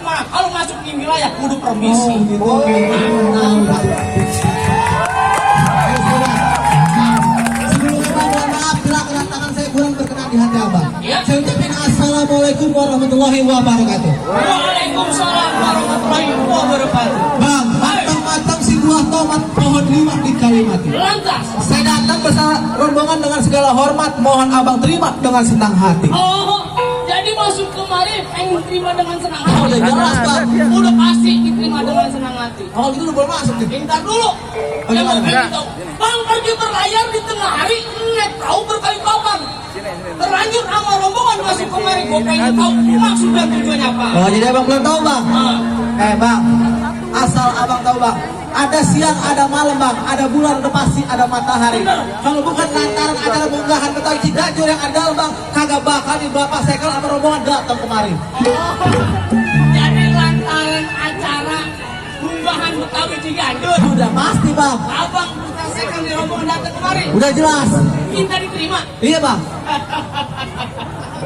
mah kalau masuk di wilayah kudu permisi. Oh, sebelum abang mohon maaf bila kedatangan saya kurang berkenan di hati abang. Ya. Saya ucapkan assalamualaikum warahmatullahi wabarakatuh. Waalaikumsalam warahmatullahi wabarakatuh. Bang, matang-matang si buah tomat pohon lima di Kalimati. Lantas. Saya datang bersama rombongan dengan segala hormat, mohon abang terima dengan senang hati. Oh, jadi masuk kemari pengen terima dengan senang hati. Oh, udah jelas, Bang. Udah pasti diterima dengan senang hati. Oh, gitu udah boleh masuk nih. Bentar dulu. Oh, gimana? Bang pergi berlayar di tengah hari, nggak tahu berkali kapan. Terlanjur sama rombongan masuk kemari, gue pengen tahu maksud dan tujuannya apa. Oh, jadi abang belum tahu, Bang? Bang, asal abang tahu, Bang, ada siang, ada malam, Bang, ada bulan, udah pasti ada matahari. Kalau bukan lantaran acara munggahan Betawi Ciganjur yang ada, Bang, kagak bakal di Bapak Sekal sama rombongan datang kemari. Jadi lantaran acara munggahan Betawi Ciganjur, Udah pasti, Bang. abang Sekal di rombongan datang kemari. Udah jelas. Minta diterima. Iya, Bang.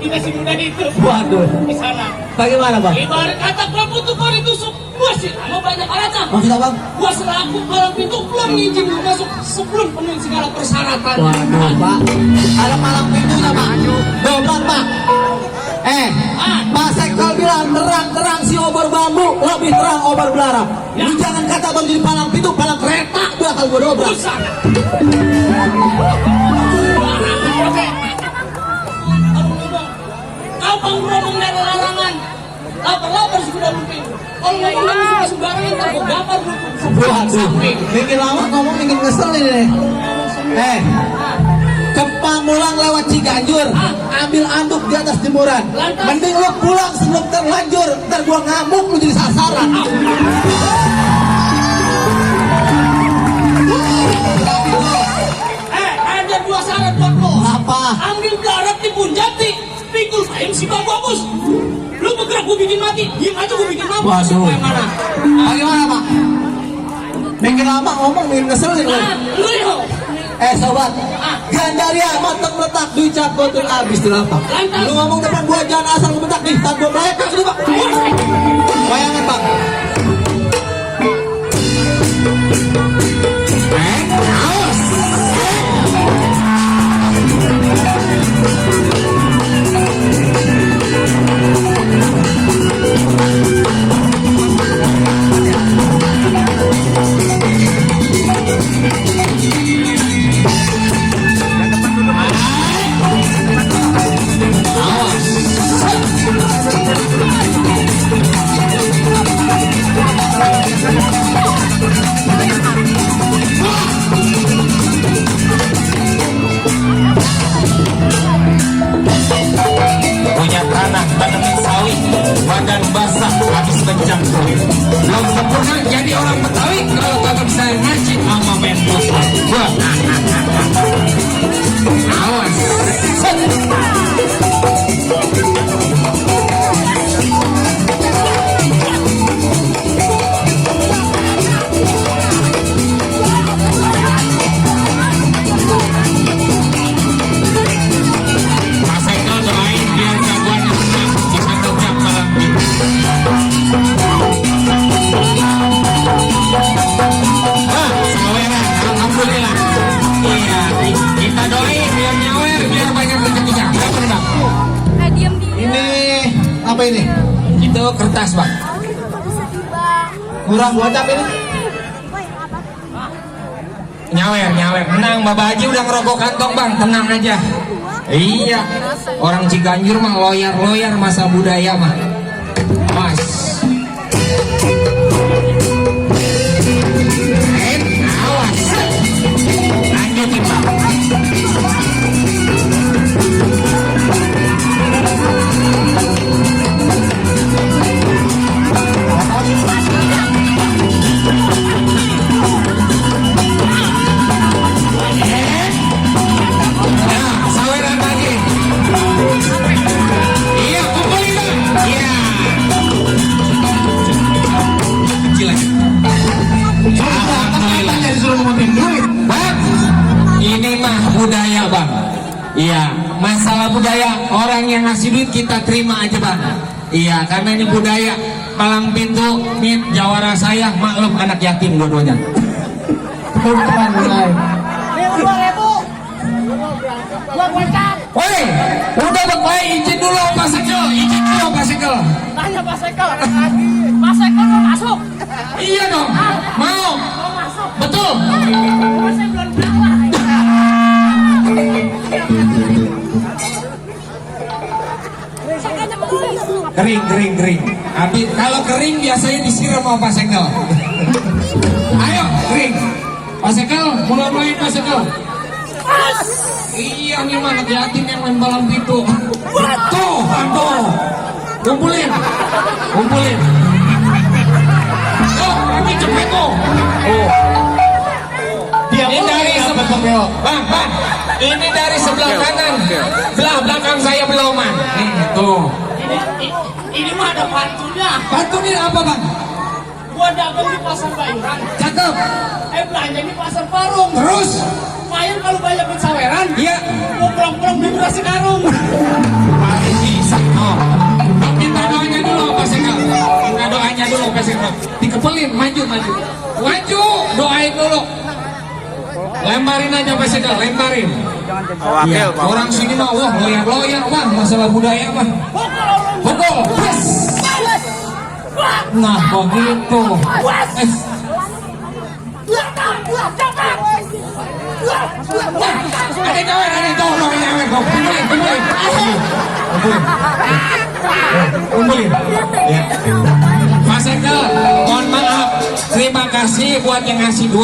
Tidak semudah itu. Waduh. Di sana. Bagaimana, Bang? Ibarat kata kamu tuh kalau ditusuk, gua sih lama banyak alasan. Maksud abang? Gua selaku palang pintu belum izin lu masuk sebelum penuhi segala persyaratan. Waduh, Pak. Ada malam pintunya, Pak. Dobrak, Pak. Pak Sekal bilang terang-terang si obor bambu lebih terang obor belara. Ya. Lu jangan kata bang jadi palang pintu, palang kereta bakal gua dobrak. Usah. Abang ngomong dari larangan. Lapar-lapar sudah mungkin. Kalau ngomong suka sembarangan, ntar gua gambar lu. Waduh, bikin lama ngomong bikin kesel ini. Ke Pamulang lewat Ciganjur, ambil anduk di atas jemuran. Mending lu pulang sebelum terlanjur, ntar gua ngamuk lu jadi sasaran. Ada dua syarat buat lo. Apa? Ambil darat di Punjati, pikul kain si Bang Bagus. Lu bergerak gua bikin mati, diem aja gua bikin mati. Waduh. Yang mana? Bagaimana, Pak? Bikin lama ngomong bikin kesel nih lu. Lu yo. Sobat, Gandaria mantap letak duit cat botol abis di lapak. Lantas. Lu ngomong depan gua jangan asal ngebentak nih, tak gua melekak ini, Pak. Bayangan, Pak. Awas. Punya tanah tanamin sawit, badan basah habis kencang kulit. Belum sempurna jadi orang Betawi kalau kagak bisa ngaji sama mentos. Wah, awas. Apa ini? Itu kertas, Bang. Kurang gocap ini? Nyawer. Tenang, Bapak Haji udah ngerokok kantong, Bang. Tenang aja. Iya. Orang Ciganjur mah loyar masa budaya mah. Mas. Awas. Lanjutin, Bang. Saweran lagi. Iya, kumpulin, Bang. Iya. Kecil aja. Alhamdulillah. Disuruh ngomongin duit. Bang, ini mah budaya, Bang. Iya, masalah budaya, orang yang ngasih duit kita terima aja, Bang. Iya, karena ini budaya palang pintu, mit jawara saya, maklum anak yatim dua-duanya. Teman mulai. Woi, udah baik, izin dulu Pak Sekel, izin dulu Pak Sekel. Tanya Pak Sekel, Pak Sekel mau masuk? Iya dong, mau. Mau masuk? Betul. Saya belum bilang. Kering. Habis kalau kering biasanya disiram sama Pak Sekel. Ayo, kering. Pak Sekel, mulai Pak Sekel. Iya nih mah anak yatim yang main palang pintu. Tuh. Kumpulin. Oh, ini cepet tuh. Oh. Ini dari sebelah Bang. Ini dari sebelah kanan. Belah belakang saya beloman. Nih, tuh. Ini mah ada pantunya. Bantuin apa Bang? Gua dagang di pasar Bayuran. Cakep. Belanja di pasar Parung. Terus? Lumayan kalau banyak pensaweran. Iya. Gua pulang-pulang beli beras sekarung. Paling bisa. Oh. Minta doanya dulu Pak Sekel. Minta doanya dulu Pak Sekel. Dikepelin, maju. Doain dulu. Lemparin aja Pak Sekel, lemparin. Ya, orang sini mah wah loyang Bang, masalah budaya mah. Pukul. Yes. Nah, begitu. Ada kawan, kumpulin. Ya. Mas Sekel, mohon maaf. Terima kasih buat yang ngasih duit.